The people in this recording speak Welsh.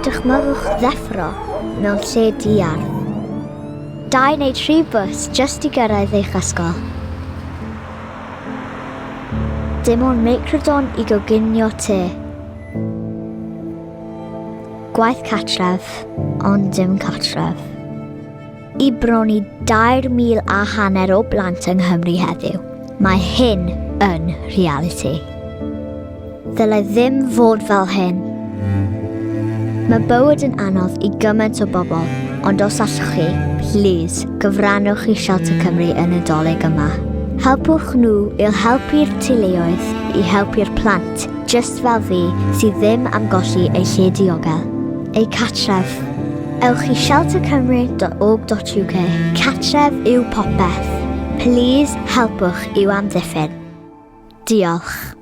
Dychmygwch ddeffro mewn lle diardd. Dau neu tri bws jyst i gyrraedd eich ysgol. Dim ond meicrodon i goginio te. Gwaith cartref, ond dim cartref. I bron i 3,500 o blant yng Nghymru heddiw, mae hyn yn realiti. Ddylai ddim fod fel hyn. Mae bywyd yn anodd i gymaint o bobl, ond os allwch chi, plîs, gyfrannwch i Shelter Cymru y Nadolig yma. Helpwch nhw i'l helpu'r teuluoedd, i helpu'r plant, jyst fel fi, sydd ddim am golli eu lle diogel, eu cartref. Ewch i sheltercymru.org.uk. Cartref yw popeth. Plîs helpwch i'w amddiffyn. Diolch.